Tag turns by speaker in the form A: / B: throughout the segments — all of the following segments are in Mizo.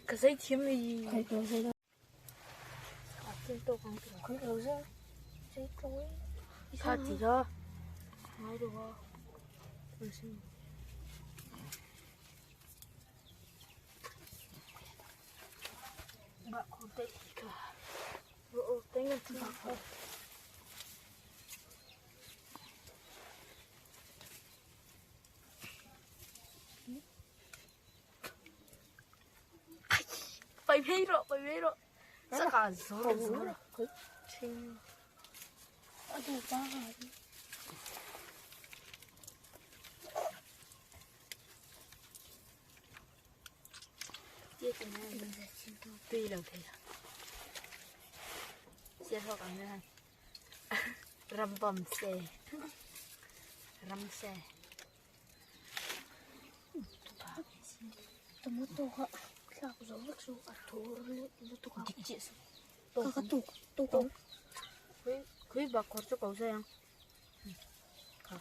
A: Ka zei thiam i. Kha ti kha ngai lo a. Pai phei rawh, pai phei rawh. Saka zor zor. Tui lo thei a. Se hawk ang hian ram bawm se ram se.
B: Tomato kha thlak zawh vek chu a thur lutuk a. Dik chiah suh. Ka tuk tuk ang.
A: Khui khui bak khawr chu ko zai ang. Kha.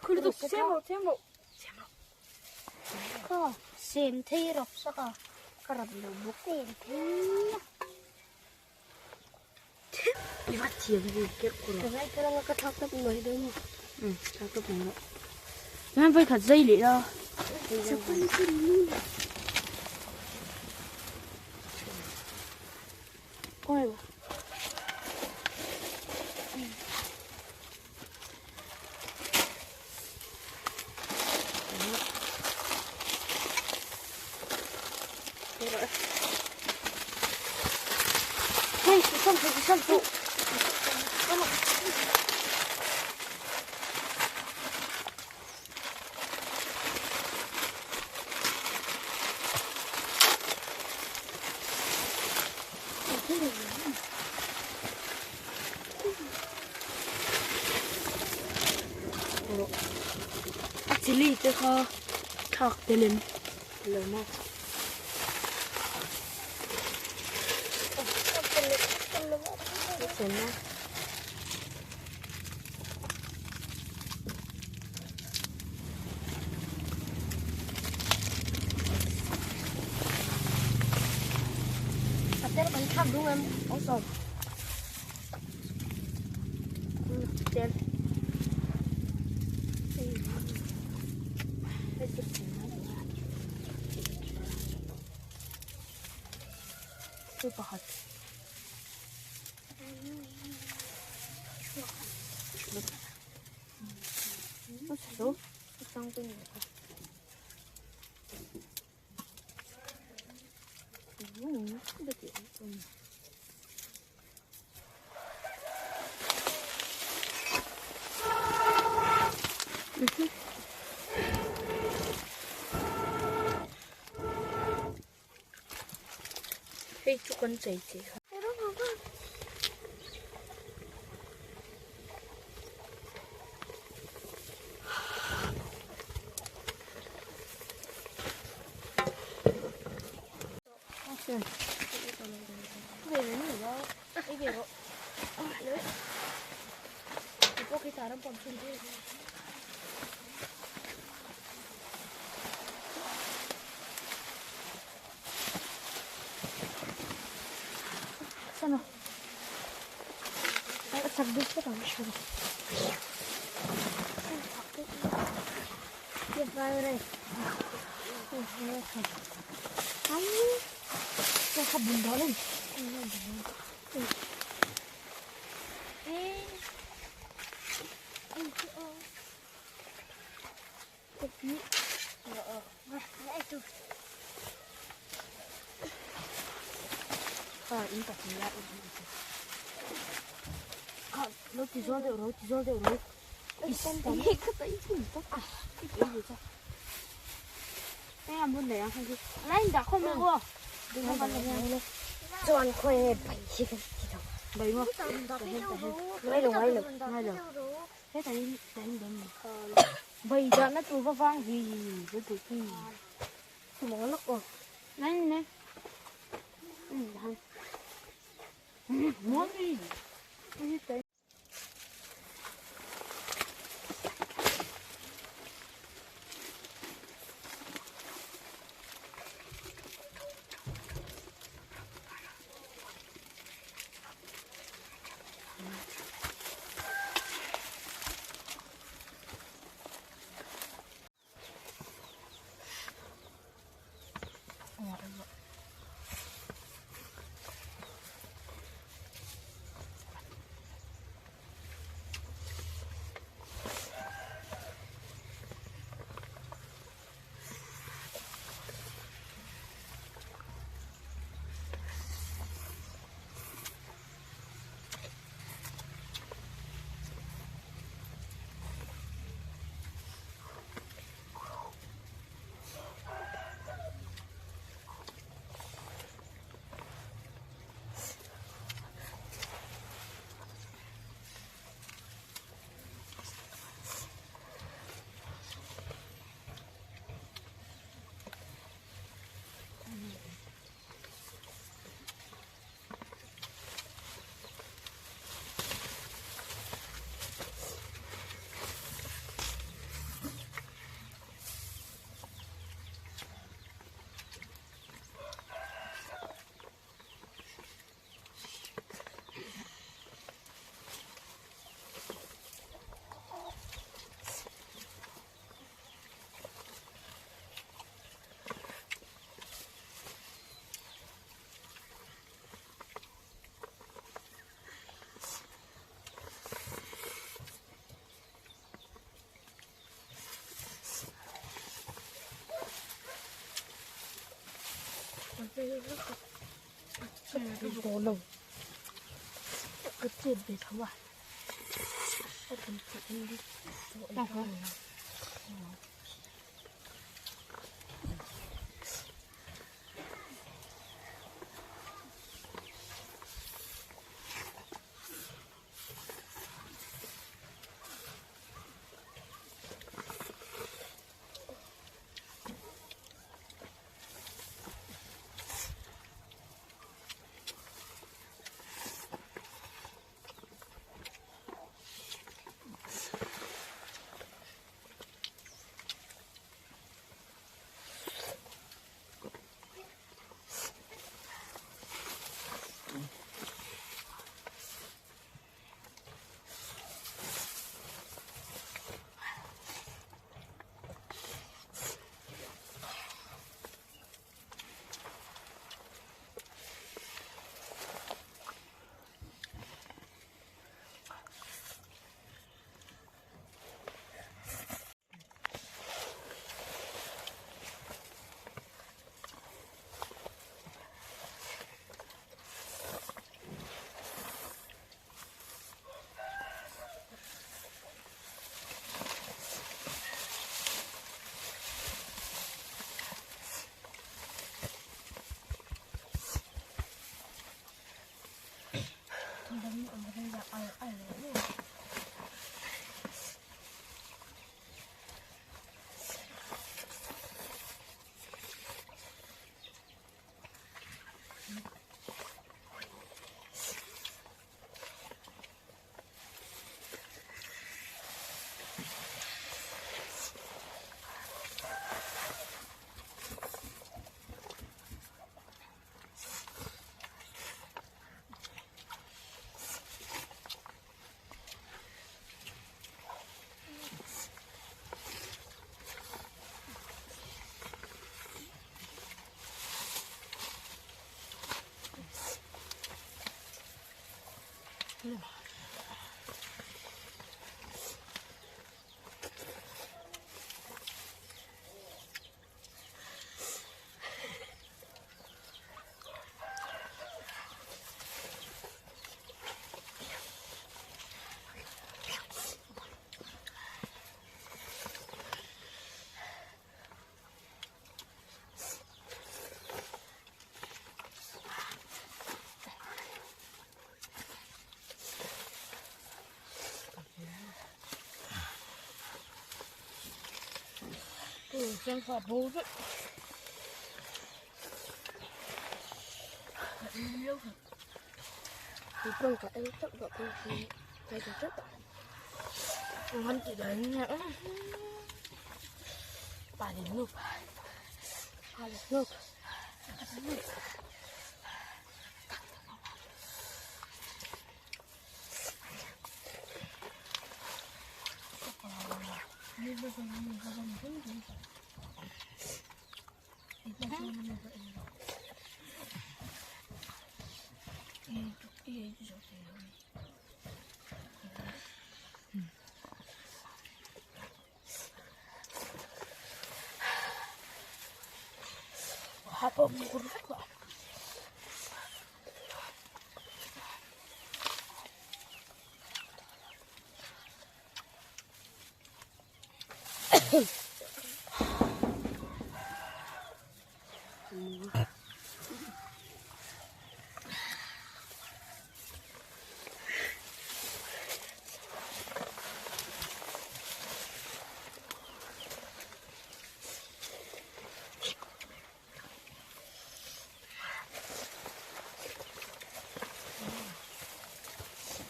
A: Khui lutuk sem rawh sem rawh. Sem rawh.
B: Kha sem thei rap sak a.
A: Ka rap lo bawk.
B: Sem thei.
A: I va thiam ve kerh kur
B: a. Ka ngai ka langa ka thlak tawp mai dawn a.
A: Um thlak tawp mai rawh. Nan voi khat zai leh la.
B: Oi. Hei, sam fu, sam fu.
A: A chilli te kha thlak tel em lo maw. Hei pakhat. Hei chu kan chei chei kha.
B: Chuan khawi nge bai hi ka ti tawh.
A: Bai maw?
B: Ngai lo ngai lo.
A: Ngai lo. Hetah hian tah hian dawn ni. Bai dahna tur va vang hi lutuk hi. Maw lawk aw. Nai nai. Maw ni.
B: Sangha bo vek. Tui ka ei teuh tawh phei hi ka ei teuh tawh. Ngan ti dan nge pa leh nu pa leh nu. Ha pawh mur vek tawh.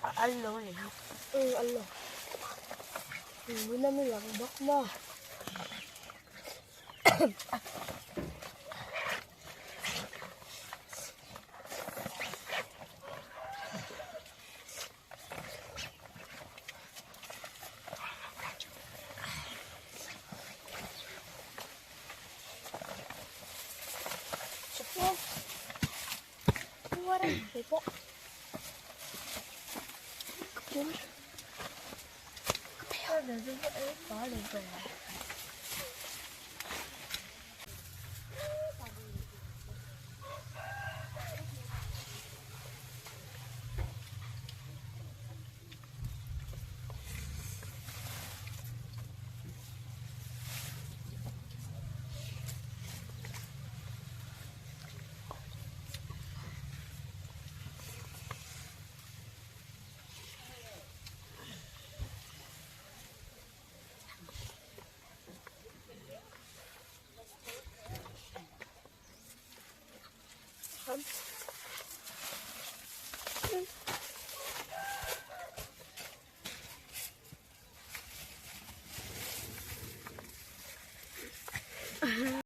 B: A al lo a ni hi. Umm al lo. Tuna mi lang bawk maw.